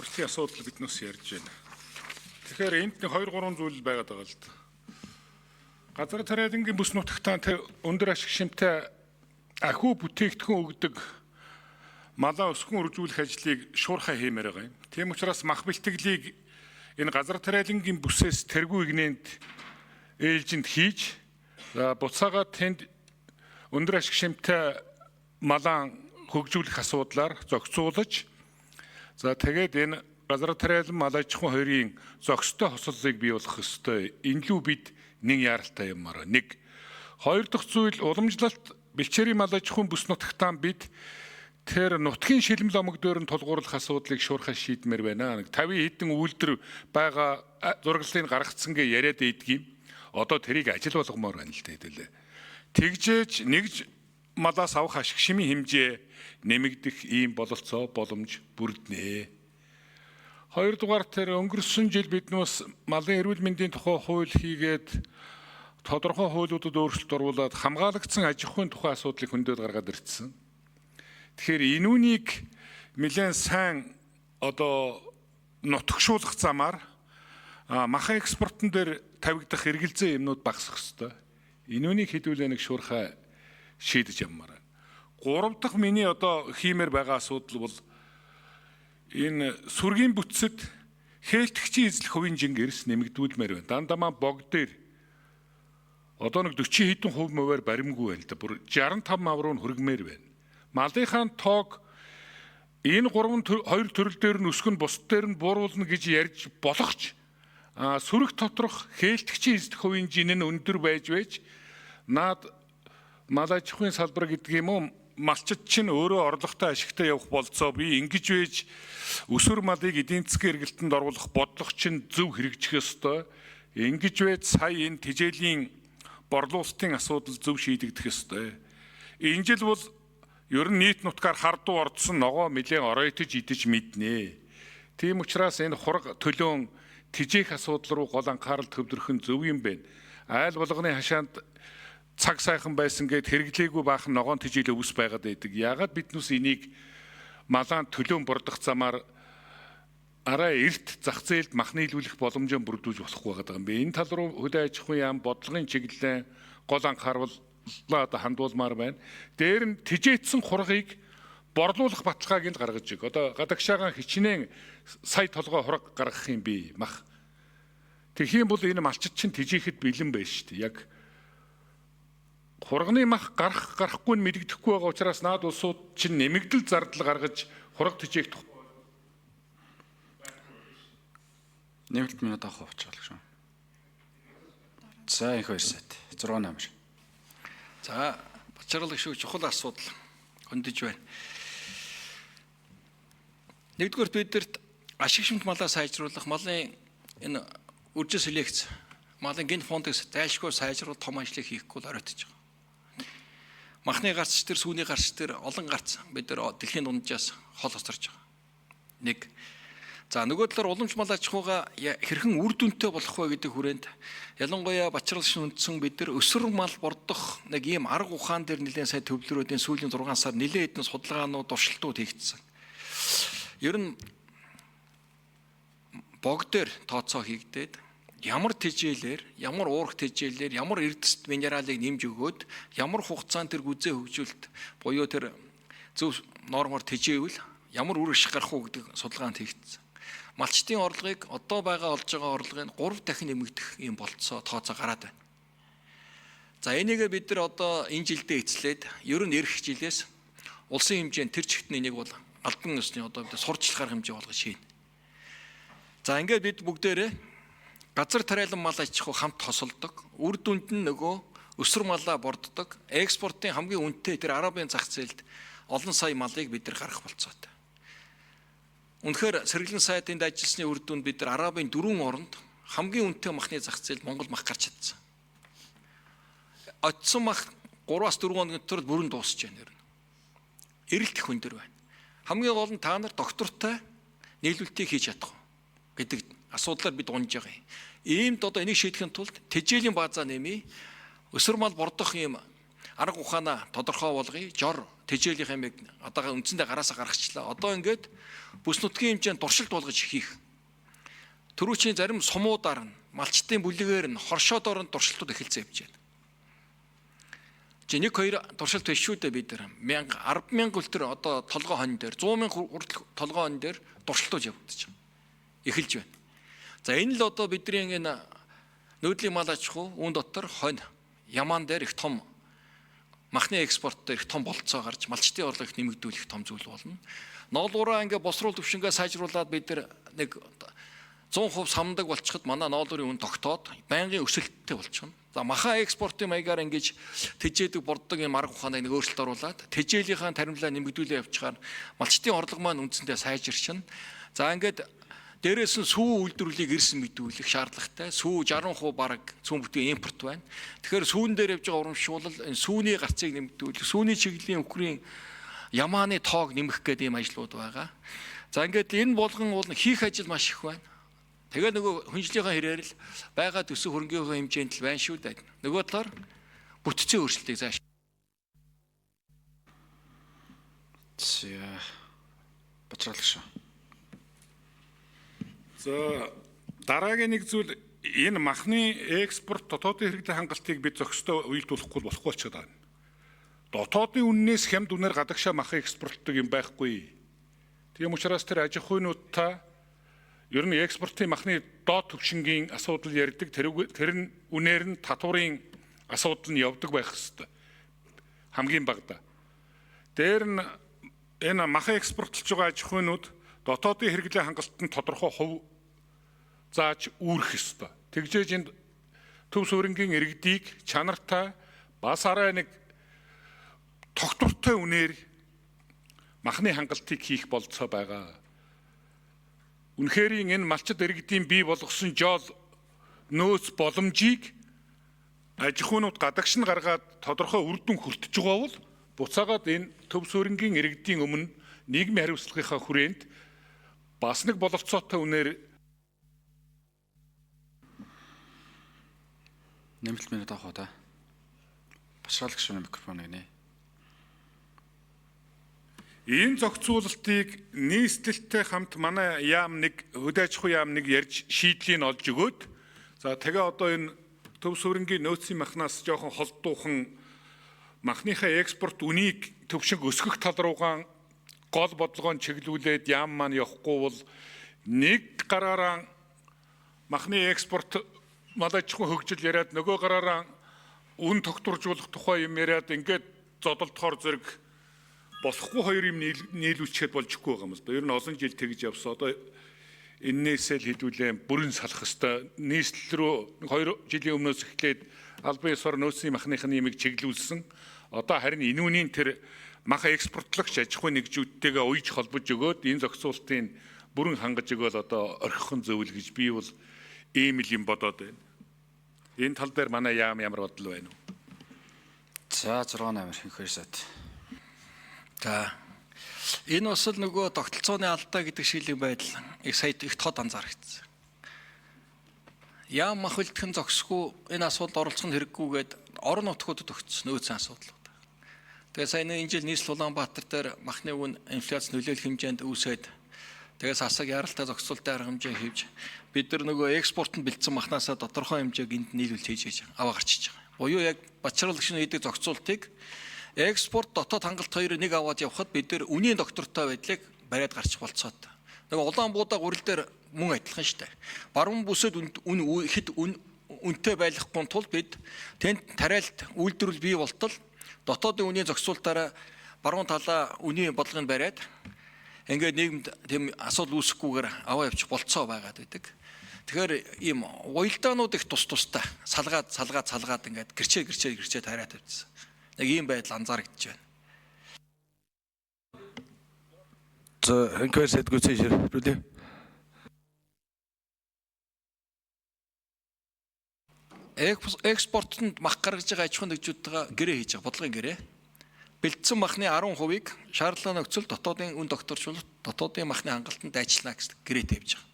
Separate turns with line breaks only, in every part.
төрлийн асуудал биднээс ярьж байна. Тэгэхээр энд нэг 2 3 зүйл байгаад байгаа л да. Газар тариалангийн бүс нутагтаа тэр өндөр ашиг шимтэй ахиу бүтээгдэхүүн өгдөг малаа өсгөн үржүүлэх ажлыг шуурхай хиймээр байгаа юм. Тийм учраас мах бэлтгэлийг энэ газар тариалангийн бүсээс тэргүй игнэнд ээлжинд хийж, за буцаагаад тэнд өндөр ашиг шимтэй малаан хөгжүүлэх асуудлаар зохицуулж, за тэгээд энэ газар тариалан мал аж ахуйн хоёрын зохистой хосоллыг бий болгох ёстой. Энэ лүү бид нэг яаралтай юмараа. Нэг. Хоёр дахь зүйл, уламжлалт бэлчээрийн мал аж ахуйн бүс нутагтаа бид тэр нутгийн шилмэл омог дээр нь тулгуурлах асуудлыг шуурхай шийдмээр байна. Нэг 50 хэдэн үйлдвэр байгаа зураглалыг гаргацсан гэ яриад идэгийм. Одоо тэрийг ажил болгомоор байна л да хэдүүлээ. Тэгжээж нэгж малаас авах ашиг шимийн хэмжээ нэмэгдэх ийм бололцоо боломж бүрднэ. Хоёрдугаар, тэр өнгөрсөн жил биднээс малын эрүүл мэндийн тухай хууль хийгээд тодорхой хуулиудад өөрчлөлт оруулаад хамгаалагдсан аж ахуйн тухай асуудлыг хөндөөд гаргаад ирсэн. Тэгэхээр энүүнийг нэлээд сайн одоо нутагшуулах замаар махан экспортон дээр тавигдах эргэлзээ юмнууд багасах ёстой. Энүүнийг хэдүүлээ нэг шуурхай шийдэж явмаар байна. Гурав дахь миний одоо хиймээр байгаа асуудал бол энэ сүргийн бүтцэд хээлтгчийн эзлэх хувийн жинг эрс нэмэгдүүлмээр байна. Дандамаа бог дээр одоо нэг 40 хэдэн хувь мовоор баримгүй байна л да. Бүр 65 мав руу хөргмээр байна. Малынхаа тоог энэ гурван хоёр төрөл дээр нь өсгөн, бусд дээр нь бууруулна гэж ярьж болох ч сүрэг доторх хээлтгчийн эзлэх хувийн жин нь өндөр байж байж наад мал аж ахуйн салбар гэдэг юм уу, малчид чинь өөрөө орлоготой ашигтай явах болцоо би ингэж байж өсвөр малыг эдийн засгийн эргэлтэнд оруулах бодлого чинь зөв хэрэгжих ёстой. Ингэж байж сая энэ тэжээлийн борлуулалтын асуудал зөв шийдэгдэх ёстой. Энэ жил бол ер нь нийт нутгаар хардуу ордсон ногоо нэлээн оройтож идэж мэднэ. Тийм учраас энэ хураг төлөөн тэжээх асуудал руу гол анхаарал төвлөрөх нь зөв юм байна. Айл болгоны хашаанд цаг сайхан байсан гэд хэрэглээгүй баахан ногоон тэжээл өвс байгаад байдаг. Яагаад биднээс энийг малаан төлөөн бордох замаар арай эрт зах зээлд мах нийлүүлэх боломжоо бүрдүүлж болохгүй байгаа юм бэ? Энэ тал руу хөдөө аж ахуйн яам бодлогын чиглэлээ гол анхаарууллаа одоо хандуулмаар байна. Дээр нь тэжээцсэн хургийг борлуулах баталгааг нь гаргаж иг. Одоо гадагшаагаан хичнээн сая толгой хураг гаргах юм би мах. Тэгэх юм бол энэ малчид чинь тэжээхэд бэлэн байж шүү дээ. Яг хурганы мах гарах гарахгүй нь мэдэгдэхгүй байгаа учраас наад улсууд чинь нэмэгдэл зардал гаргаж хураг тэжээх
Нэмэлт минут авах хугацаа шүү. За их баяр сайт 6 номер.
За Бачаргал гишүүн, чухал асуудал хөндөж байна. Нэгдүгээр, бидэрт ашиг шимт малаа сайжруулах, малын энэ үржил селекц, малын ген фондыг зайлшгүй сайжруулах том ажлыг хийхгүй л оройтож байгаа. Махны гарц төр, сүүний гарц төр олон гарц бид нар дэлхийн дунджаас хол хоцорч байгаа. Нэг. За нөгөө талаар уламж мал аж ахуйгаа хэрхэн үр дүнтэй болох вэ гэдэг хүрээнд ялангуяа Бачрал шин үндсэн бид нар өсвөр мал бордох нэг ийм арга ухаан дээр нэлээд сайн төвлөрөөд энэ сүүлийн 6 сар нэлээд хэдэн судалгаанууд, туршилтууд хийгдсэн. Ер нь бог дээр тооцоо хийгдээд ямар тэжээлээр, ямар уурах тэжээлээр, ямар эрдэст минералыг нэмж өгөөд ямар хугацаанд тэр гүзээ хөгжүүлэлт буюу тэр зөв нормоор тэжээвэл ямар үр ашиг гарах уу гэдэг судалгаанд хийгдсэн. Малчдын орлогыг одоо байгаа олж байгаа орлогыг 3 дахин нэмэгдэх юм болцоо тооцоо гараад байна. За энийгээ бид нар одоо энэ жилдээ эцлээд ер нь эх жилээс улсын хэмжээнд тэр чигт энийг бол албан ёсны одоо бид сурчлахаар хэмжээ болгож хийнэ. За ингээд бид бүгдээрээ газар тариалан мал аж ахуй хамт хосолдог, үр дүнд нь нөгөө өсвөр малаа борддог, экспортын хамгийн үнэтэй тэр Арабын зах зээлд олон сая малыг бид нар гаргах болцоотой. Үнэхээр сэргэлэн сайдын ажилласны үр дүнд бид нар Арабын 4 оронд хамгийн үнэтэй махны зах зээлд Монгол мах гарч чадсан. Очсон мах 3-аас 4 хоногийн дотор бүрэн дуусч байна ер нь. Эрэлт их өндөр байна. Хамгийн гол нь та нар доктортой нийлүүлэлтийг хийж чадах уу гэдэг асуудлаар бид унж байгаа юм. Иймд одоо энийг шийдэхин тулд тэжээлийн баазаа нэмье. Өсвөр мал бордох юм арга ухаанаа тодорхой болгоё. Жор Тэжээлийн юмыг одоогоо үндсэндээ гараасаа гаргачлаа. Одоо ингээд бүс нутгийн хэмжээнд туршилт болгож хийх. Төрүүчийн зарим сумуудаар нь, малчдын бүлгээр нь, хоршоодоор нь туршилтууд эхэлсэн явж байна. Чи 1 2 туршилт биш шүү дээ бид нар. 1000 100000 үлтер одоо толгой хонь дээр 100,000 хүртэл толгой хонь дээр туршилтууд явагдаж байгаа. Эхэлж байна. За энэ л одоо бидний энэ нүүдлийн мал аж ахуй үүн дотор хонь ямаан дээр их том махны экспорт дээр их том болцоо гарч малчдын орлого их нэмэгдүүлэх том зүйл болно. Ноолуураа ингээ босруул төвшингээ сайжруулад бид нар нэг 100% самдаг болчиход манай ноолуурын үн тогтоод байнгын өсөлттэй болчихно. За маха экспортын маягаар ингэж тэжээдэг борддог юм арга ухааныг нэг өөрчлөлт оруулаад тэжээлийнхаа таримлаа нэмэгдүүлээ явчихаар малчдын орлого маань үндсэндээ сайжирчна. За ингээд дээрээс нь сүү үйлдвэрлэлийг эрс мэдүүлэх шаардлагатай. Сүү 60% бараг цөм бүтэн импорт байна. Тэгэхээр сүүн дээр явж байгаа урамшуулал энэ сүүний гарцыг нэмэгдүүлэх, сүүний чиглэлийн өхрийн ямааны тоог нэмэх гэдэг ийм ажлууд байгаа. За ингээд энэ болгон бол хийх ажил маш их байна. Тэгээ нөгөө хүнжлийнхаа хэрээр л байгаа төсөв хөрөнгөний хэмжээнд л байна шүү дээ. Нөгөө талаар бүтцийн өөрчлөлтийг зааш.
За Бачраал гişүү.
За дараагийн нэг зүйл энэ махны экспорт дотоодын хэрэглээ хангалтыг бид зохистой уялдуулахгүй болохгүй болчиход байна. Дотоодын үннээс хямд үнээр гадагшаа мах экспортлдог юм байхгүй. Тийм учраас тэр аж ахуйнуудтай ер нь экспортын махны доод түвшингийн асуудал ярьдаг, тэр нь үнээр нь татварын асуудал нь явдаг байх хэвээр. Хамгийн багадаа. Дээр нь энэ мах экспортлж байгаа аж ахуйнууд дотоодын хэрэглээ хангалтанд тодорхой хувь зааж үүрэх ёстой. Тэгжээж энд төв суурингийн иргэдийг чанартай бас арай нэг тогтвортой үнээр махны хангалтыг хийх болцоо байгаа. Үнэхээр энэ малчид иргэдийн бий болгосон жол нөөц боломжийг аж ахуйнууд гадагш нь гаргаад тодорхой үр дүн хүртэж байгаа бол буцаагаад энэ төв суурингийн иргэдийн өмнө нийгмийн хариуцлагынхаа хүрээнд бас нэг боловцоотой үнээр
Нэмэлт минут авах уу та? Бачраал гишүүний микрофоныг нэ.
Энэ зохицуулалтыг нийслэлтэй хамт манай яам нэг хөдөө аж ахуйн яам нэг ярьж шийдлийг олж өгөөд за тэгээ одоо энэ төв суурингийн нөөцийн махнаас жоохон холдуухан махныхаа экспорт үнийг төвшинг өсгөх тал руугаан гол бодлогоон чиглүүлээд яам маань явахгүй бол нэг гараараа махны экспорт мал аж ахуйн хөгжил яриад нөгөө гараараа үн тогтворжуулах тухай юм яриад ингээд зодолдохоор зэрэг болохгүй хоёр юм нийлүүлчихэд болчихгүй байгаа юм л да. Ер нь олон жил тэгж явсан. Одоо эннээсээ л хэдүүлээ бүрэн салах хэвээр. Нийслэл рүү 2 жилийн өмнөөс эхлээд албан ёсоор нөөцийн махных нь ямиг чиглүүлсэн. Одоо харин энүүний тэр мах экспортлогч аж ахуйн нэгжүүдтэйгээ уйж холбож өгөөд энэ зохицуултын бүрэн хангаж өгөөл одоо орхихон зөвл гэж би бол ийм л юм бодоод байна. Энэ тал дээр манай яам ямар бодол байна вэ?
За 6 8 хинхэр сайд.
За энэ бас л нөгөө тогтолцооны алдаа гэдэг шилийн байдал их сая их тод анзаарэгдсэн. Яам мах бэлтгэн зогсгүй энэ асуудал оролцох нь хэрэггүйгээд орон нутгуудад өгсөн нөөцийн асуудлууд. Тэгээ сая энэ жил нийслэл Улаанбаатар дээр махны үн инфляц нөлөөлөх хэмжээнд үүсээд тэгээс асаг яралтай зохицуултын арга хэмжээ хийвж бид нар нөгөө экспортод бэлдсэн махнаасаа тодорхой хэмжээг энд нийлүүлж хийж аваа гарчиж байгаа. Буюу яг Бачрал гишүүн хийдэг зохицуултыг экспорт дотоод хангалт хоёрыг нэг аваад явхад бид нар үнийн доктортой байдлыг бариад гарчих болцоотой. Нөгөө улаан буудаа гурил дээр мөн адилхан шүү дээ. Баруун бүсэд үн хэд үнэтэй байлгахгүй тул бид тэнд тариалт үйлдвэрлэл бий болтол дотоодын үнийн зохицуултаараа баруун талаа үнийн бодлогыг бариад ингээд нийгэмд тийм асуудал үүсэхгүйгээр аваа явчих болцоо байгаад байдаг. Тэгэхээр ийм уялдаанууд их тус тустай салгаад салгаад салгаад ингээд гэрчээ гэрчээ гэрчээ тариад тавьчихсан. Нэг ийм байдал анзаарэгдэж байна.
За хинхэр сайд гүйцэтгэж хэлээ.
Экспортод мах гаргаж байгаа аж ахуйн нэгжүүдтэйгээ гэрээ хийж байгаа, бодлогын гэрээ. Бэлдсэн махны 10%-ийг шаардлага нөхцөл дотоодын үн докторжуулалт, дотоодын махны хангалтанд дайчлана гэсэн гэрээ тавьж байгаа.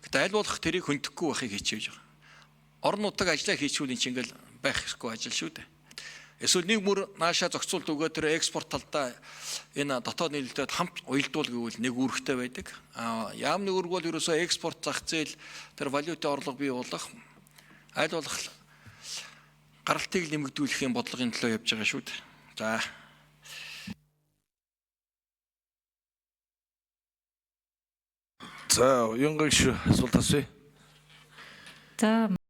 Гэтэ аль болох тэрийг хөндөхгүй байхыг хичээж байгаа. Орон нутаг ажлаа хийчихвэл эн чинь ингээл байх ёсгүй ажил шүү дээ. Эсвэл нэг мөр наашаа зохицуулт өгөө тэр экспорт талдаа энэ дотоод нийлүүлэлтэд хамт уялдуул гэвэл нэг үүрэгтэй байдаг. А яамны үүрэг бол ерөөсөө экспорт зах зээл тэр валютын орлого бий болох аль болох гаралтыг нэмэгдүүлэх юм бодлогын төлөө явж байгаа шүү дээ. За.
За, Уянгаг шүү асуулт асууя.
За.